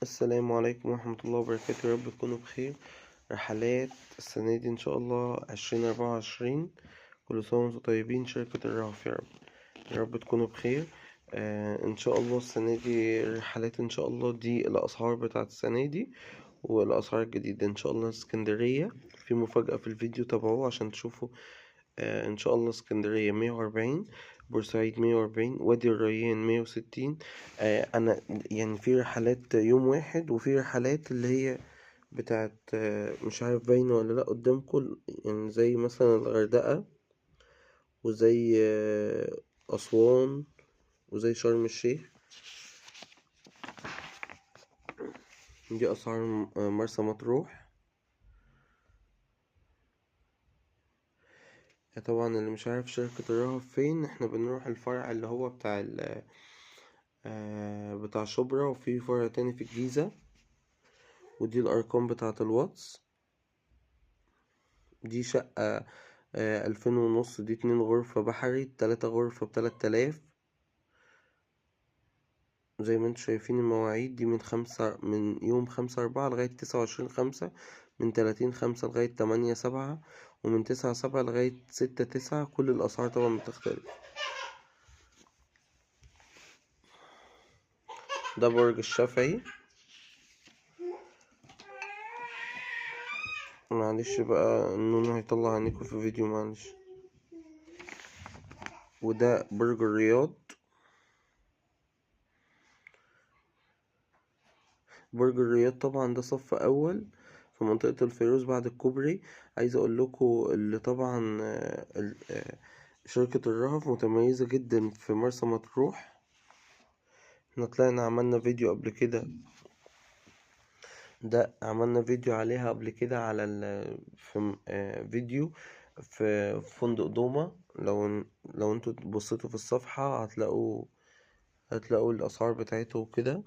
السلام عليكم ورحمة الله وبركاته، يا رب تكونوا بخير. رحلات السنة دي إن شاء الله 2024، كل سنة وانتم طيبين. شركة الرهف، يا رب يا رب تكونوا بخير. إن شاء الله السنة دي الرحلات إن شاء الله دي الأسعار بتاعت السنة دي والأسعار الجديدة إن شاء الله. اسكندرية في مفاجأة في الفيديو، تابعوه عشان تشوفوا. إن شاء الله اسكندرية 140، بورسعيد 140، وادي الريان 160. أنا يعني في رحلات يوم واحد وفي رحلات اللي هي بتاعت مش عارف باينة ولا لأ قدامكم، يعني زي مثلا الغردقة وزي أسوان وزي شرم الشيخ. دي أسعار مرسى مطروح. طبعا اللي مش عارف شركة الرهف فين، احنا بنروح الفرع اللي هو بتاع بتاع شبرا، وفي فرع تاني في الجيزة. ودي الأرقام بتاعة الواتس. دي شقة 2500، دي 2 غرفة بحري، 3 غرفة ب3000. زي ما انتم شايفين المواعيد دي من يوم 5/4 لغاية 29/5، من 30/5 لغاية 8/7، ومن 9/7 لغاية 6/9. كل الأسعار طبعا بتختلف. ده برج الشافعي. معلش بقى النون هيطلع عينيكم في فيديو، معلش. وده برج الرياض. برج الرياض طبعا ده صف أول في منطقة الفيروز بعد الكوبري. عايز اقول لكم اللي طبعا شركة الرهف متميزة جدا في مرسى مطروح. احنا طلعنا عملنا فيديو قبل كده، ده عملنا فيديو عليها قبل كده على في فيديو في فندق دوما. لو انتوا بصيتوا في الصفحة هتلاقوا الأسعار بتاعته وكده.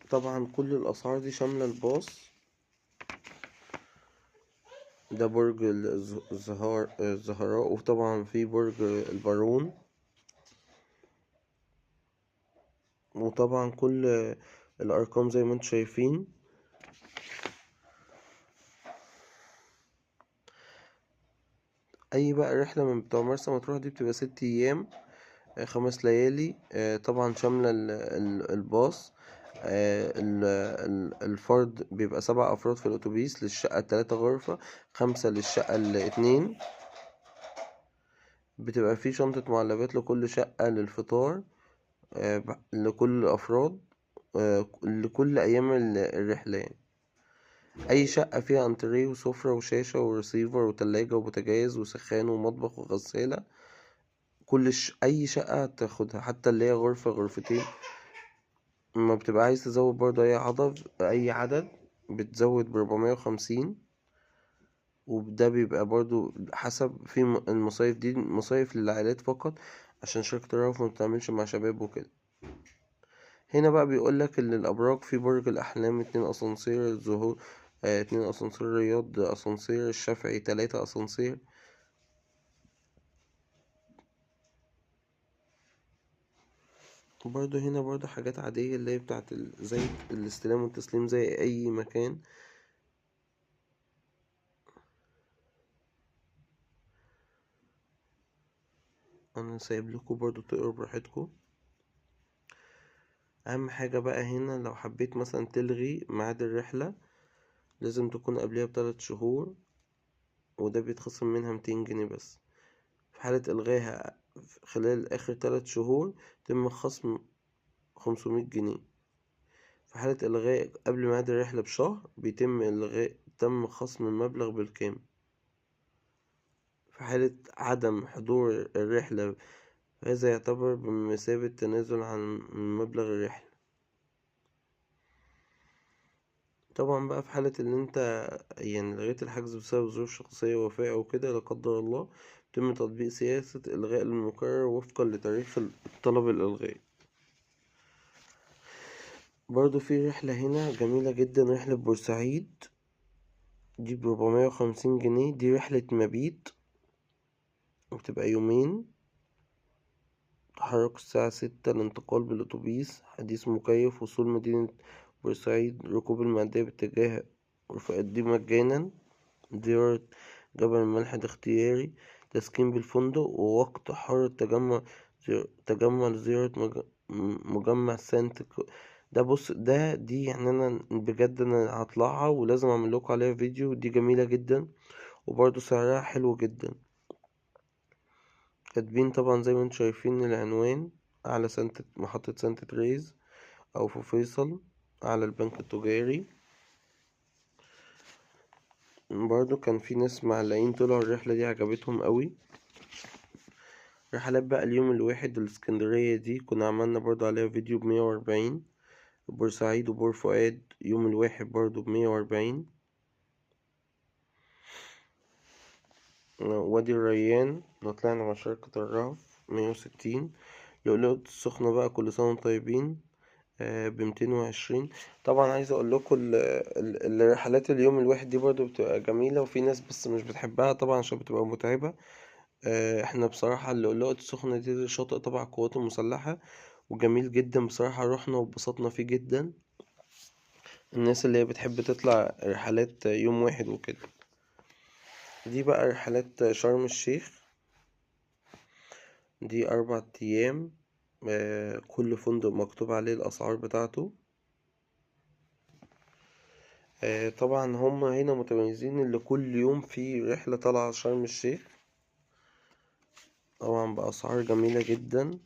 طبعا كل الأسعار دي شاملة الباص. ده برج الزهراء، وطبعا في برج البارون. وطبعا كل الأرقام زي ما انتم شايفين. أي بقى رحلة من بتوع مرسى مطروح دي بتبقى 6 أيام 5 ليالي، طبعا شاملة الباص. الفرد بيبقى 7 أفراد في الأتوبيس، للشقة 3 غرفة، 5 للشقة 2. بتبقى في شنطة معلبات لكل شقة للفطار، لكل الأفراد، لكل أيام الرحلة يعني. أي شقة فيها أنتريه وسفرة وشاشة وريسيفر وتلاجة وبوتاجاز وسخان ومطبخ وغسالة. أي شقة تاخدها، حتى اللي هي غرفة غرفتين. ما بتبقى عايز تزود برضه أي عدد بتزود ب450. وده بيبقى برضه حسب. في المصايف دي مصايف للعائلات فقط، عشان شركة الرهف ما بتعملش مع شباب وكده. هنا بقى بيقولك إن الأبراج في برج الأحلام 2 أسانسير، الزهور 2 أسانسير، الرياض أسانسير، الشافعي 3 أسانسير. برضو هنا برضو حاجات عادية اللي هي بتاعت زي الاستلام والتسليم زي أي مكان. أنا سايب لكم برضو تقروا براحتكم. أهم حاجة بقى هنا لو حبيت مثلا تلغي ميعاد الرحلة لازم تكون قبلها ب3 شهور، وده بيتخصم منها 200 جنيه بس. في حالة إلغاها خلال آخر 3 شهور تم خصم 500 جنيه. في حالة إلغاء قبل ميعاد الرحلة بشهر بيتم إلغاء، تم خصم المبلغ بالكامل. في حالة عدم حضور الرحلة هذا يعتبر بمثابة تنازل عن مبلغ الرحلة. طبعا بقى في حالة اللي انت يعني لغيت الحجز بسبب ظروف شخصية وفاة او كده لا قدر الله، يتم تطبيق سياسة إلغاء المكرر وفقا لتاريخ الطلب الإلغاء. برضو في رحلة هنا جميلة جدا، رحلة بورسعيد دي ب450 جنيه. دي رحلة مبيت وبتبقى يومين. تحرك الساعة 6، الانتقال بالأتوبيس حديث مكيف، وصول مدينة بورسعيد، ركوب المعدية باتجاه رفقات دي مجانا، زيارة جبل الملح ده اختياري، تسكين بالفندق، ووقت حر التجمع، تجمع لزيارة مجمع سانت ده. بص ده دي يعني انا بجد انا هطلعها ولازم اعمل لكم عليها فيديو، دي جميلة جدا وبرضو سعرها حلو جدا. كاتبين طبعا زي ما انتم شايفين العنوان على محطة سانت تريز او في فيصل على البنك التجاري. برضو كان في ناس معلقين طلعوا الرحلة دي عجبتهم قوي. رحلات بقى اليوم الواحد الاسكندرية دي كنا عملنا برضو عليها فيديو ب140. بورسعيد وبور فؤاد يوم الواحد برضو ب140. وادي الريان لو طلعنا مع شركة الرهف 160. لؤلؤة السخنة بقى كل سنة وانتم طيبين ب220. طبعا عايز اقول لكم الرحلات اليوم الواحد دي برضو بتبقى جميلة، وفي ناس بس مش بتحبها طبعا عشان بتبقى متعبة. احنا بصراحة اللؤلؤة السخنة دي شاطئ تبع القوات المسلحة وجميل جدا بصراحة، رحنا واتبسطنا فيه جدا. الناس اللي هي بتحب تطلع رحلات يوم واحد وكده. دي بقى رحلات شرم الشيخ، دي 4 أيام، كل فندق مكتوب عليه الأسعار بتاعته. طبعا هم هنا متميزين اللي كل يوم في رحلة طالعة شرم الشيخ، طبعا بأسعار جميلة جدا،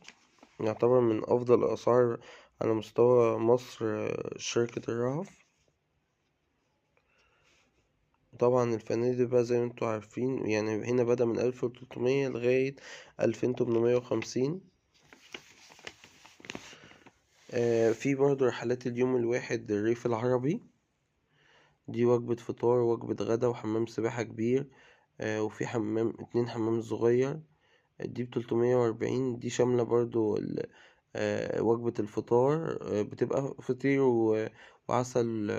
يعتبر من أفضل الأسعار على مستوى مصر شركة الرهف. طبعا الفنادق بقى زي ما انتوا عارفين يعني هنا بدأ من 1300 لغاية 2850. في برضو رحلات اليوم الواحد الريف العربي، دي وجبة فطار ووجبة غدا وحمام سباحة كبير، وفي حمام 2 حمام صغير، دي ب340. دي شاملة برضو وجبة الفطار، بتبقى فطير وعسل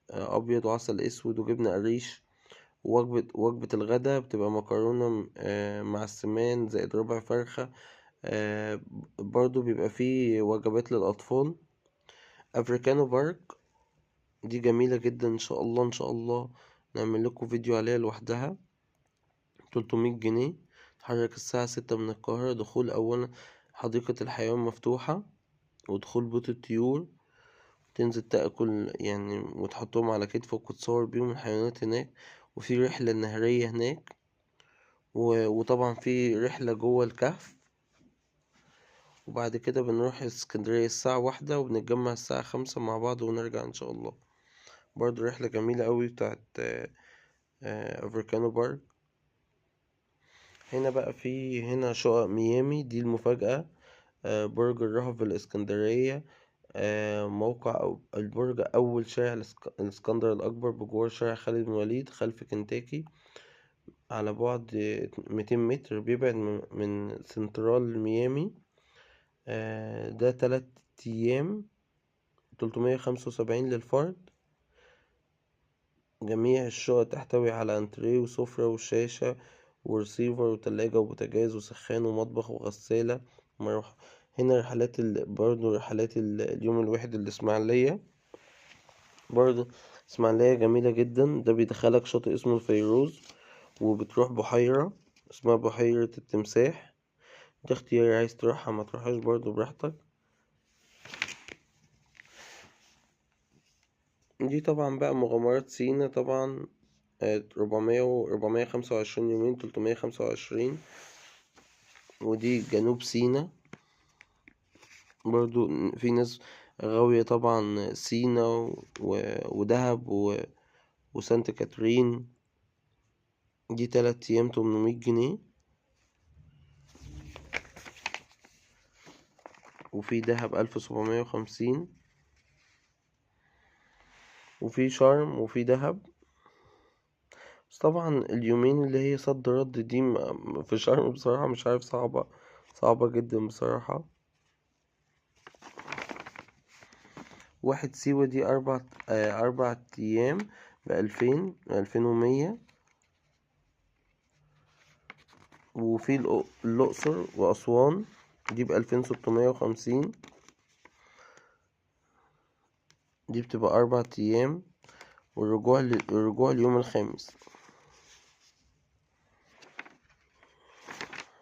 أبيض وعسل أسود وجبنة قريش. وجبة الغدا بتبقى مكرونة مع السمان زائد ربع فرخة، برضو بيبقى فيه وجبات للأطفال. أفريكانو بارك دي جميلة جدا، إن شاء الله إن شاء الله نعمل لكم فيديو عليها لوحدها. 300 جنيه. تحرك الساعة 6 من القاهرة، دخول أولا حديقة الحيوان مفتوحة ودخول بيوت الطيور، تنزل تأكل يعني وتحطهم على كتفك وتصور بيهم الحيوانات هناك. وفي رحلة نهرية هناك، وطبعا في رحلة جوه الكهف. وبعد كده بنروح اسكندرية الساعة 1 وبنتجمع الساعة 5 مع بعض ونرجع إن شاء الله. برضو رحلة جميلة قوي بتاعت أفريكانو بارك. هنا بقى في هنا شقق ميامي، دي المفاجأة. برج الرهف بالإسكندرية، موقع البرج أول شارع الإسكندر الأكبر بجوار شارع خالد بن الوليد خلف كنتاكي، على بعد 200 متر، بيبعد من سنترال ميامي. ده 3 أيام 375 للفرد. جميع الشقق تحتوي على أنتريه وسفرة وشاشة ورسيفر وتلاجة وبوتاجاز وسخان ومطبخ وغسالة ومروحة. هنا رحلات برضو رحلات اليوم الواحد الإسماعيلية، برضو إسماعيلية جميلة جدا. ده بيدخلك شاطئ اسمه الفيروز، وبتروح بحيرة اسمها بحيرة التمساح، ده اختياري عايز تروحها ما تروحهاش برضو براحتك. دي طبعا بقى مغامرات سينا، طبعا 425 يومين 325. ودي جنوب سينا، برضو في ناس غاوية طبعا سينا ودهب وسانت كاترين. دي 3 أيام 800 جنيه. وفي دهب 1750، وفي شرم وفي دهب. بس طبعا اليومين اللي هي صد رد دي في شرم بصراحة مش عارف، صعبة صعبة جدا بصراحة. واحد سيوة دي 4 أيام ب2100. وفي الأقصر وأسوان دي ب2650، دي بتبقى 4 أيام، والرجوع اليوم الخامس.